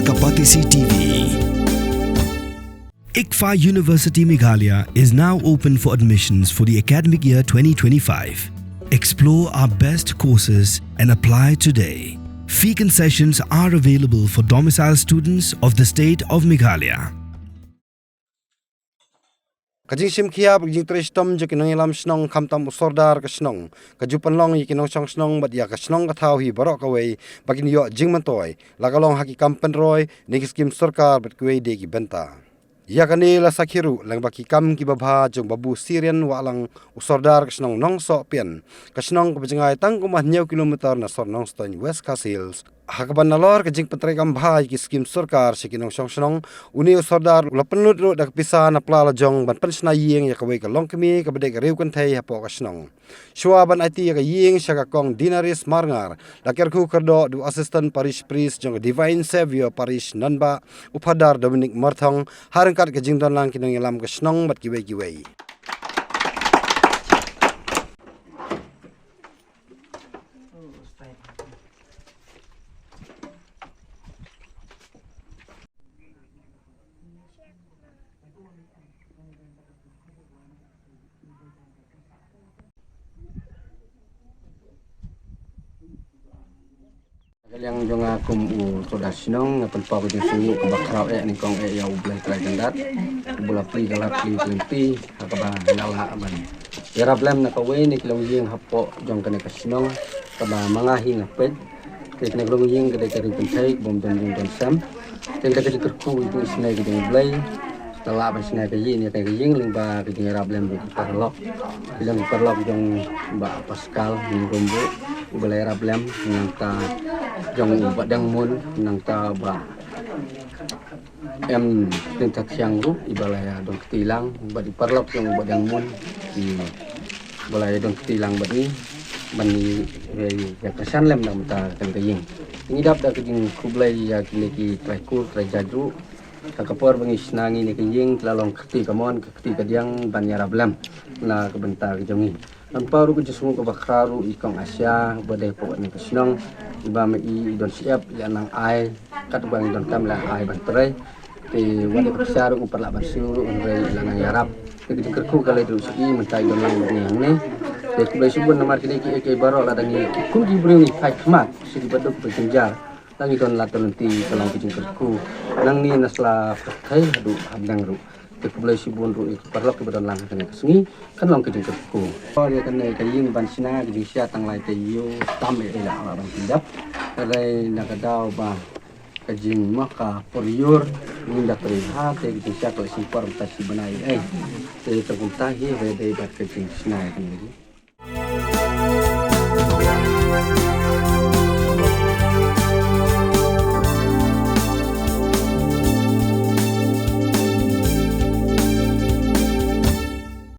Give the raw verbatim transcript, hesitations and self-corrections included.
Kapatisi T V. ICFAI University Meghalaya is now open for admissions for the academic year twenty twenty-five. Explore our best courses and apply today. Fee concessions are available for domicile students of the state of Meghalaya. Ka jingshim khia bad ka jingtrei shitom jong ki nongïalam shnong, khamtam u sordar ka shnong, ka ju pynlong ïa ki nongshong shnong bad ïa ka shnong ka thaw hi baroh kawei ba kin ïoh jingmyntoi, la ka long ha ki kam pynroi ne ki skim sorkar bad kiwei de ki bynta. Ïa kane la sakhi ruh lyngba ki kam kiba bha jong Babu Syrian Wahlang, u sordar ka shnong Nongsohpian, ka shnong kaba jngai tang kumba hynñiew kilometer na sor Nongstoiñ, West Khasi Hills. Ha kaban nalor ka jingpyntrei kam bha ïa ki skim sorkar sha ki nongshong shnong, une u sordar u la pynlut ruh da ka pisa na pla la jong ban pynshna ïing ïa kawei ka longkmie kaba dei ka riew kynthei hapoh ka shnong. Shuwa ban aiti ïa ka ïing sha ka Kong Dinaris Marngar, la kyrkhu kyrdoh da u Assistant Parish Priest jong ka Divine Saviour Parish Nanbah, u Phadar Dominic Marthong, ha ryngkat ka jingdon lang ki nongïalam ka shnong bad kiwei kiwei. Ka liang jong nga kum u sordar shnong, nga pynpaw ka jingsngewnguh kaba khraw eh nyngkong eh ïa U Blei Trai Kynrad, uba la plie ka lad plie ka lynti ha kaba nga lah ban ïarap lem na kawei na ki longïing hapoh jong kane ka shnong kaba ma nga hi nga peit. Te kane ka longïing ka dei ka riew kynthei ka bym don ïing don sem. Te ka dei ka jingkyrkhu ïa ka jingïasnoh ka jong U Blei. Nga lah ban shna ka ïing, ïa ka ïing lyngba ka jingïarap lem ki paralok. Ki lem ki paralok jong Bah Pascal Nongrum ruh, uba la ïarap lem, nangta jong u Bah Dang Mun, nangta Bah Em Tin Thak Siang ruh, iba la ïa don kti lang bad i paralok jong u Bah Dang Mun, iba la ïa don kti lang bad ngi ban ïa kyrshan lem na ka bynta kane ka ïing. Ngi dap da ka jingkhublei ïa kine ki trai kur trai jait ruh. Ha ka por ba ngi shna ngi ne ka ïing, ka la long ka kti kamon, ka kti kadiang ban ïarap lem na ka bynta ka jong ngi. Ngan paw ruh ka jingsngew kaba khraw ruh ïa i Kong Asia, ba dei hapoh kane ka shnong, iba ma i i don shyiap ïa nang ai, katba ngi donkam la ai ban trei. Te wat ïa ka pisa ruh ngi pat lah ban siew ruh, hynrei i la nang ïarap. Te ka jingkyrkhu ka leit ruh sha i, mynta i don lang bad ngi hangne. Te khublei shibun namar kine kiei kiei baroh, lada ngi kum ki briew ngi phai khmat sha kiba duk ba jynjar, la ngi don lad don lynti, ka long ka jingkyrkhu. Nangne na sla pyrthei haduh ha bneng ruh. Te khublei shibun ruh ïa ki paralok kiba don lang ha kane ka sngi, kan long ka jingkyrkhu. Ïa kane ka ïing ban shna ka jingshia tang lai te ïoh tam eh la ban pyndep. Hynrei na ka daw ba ka jingma ka por ïur ngin da trei ha, te ka jingshia ka la shim por mynta shi bnai eh. Te ka kumta hi ba dei bad ka jingshna ïa kane ka ïing.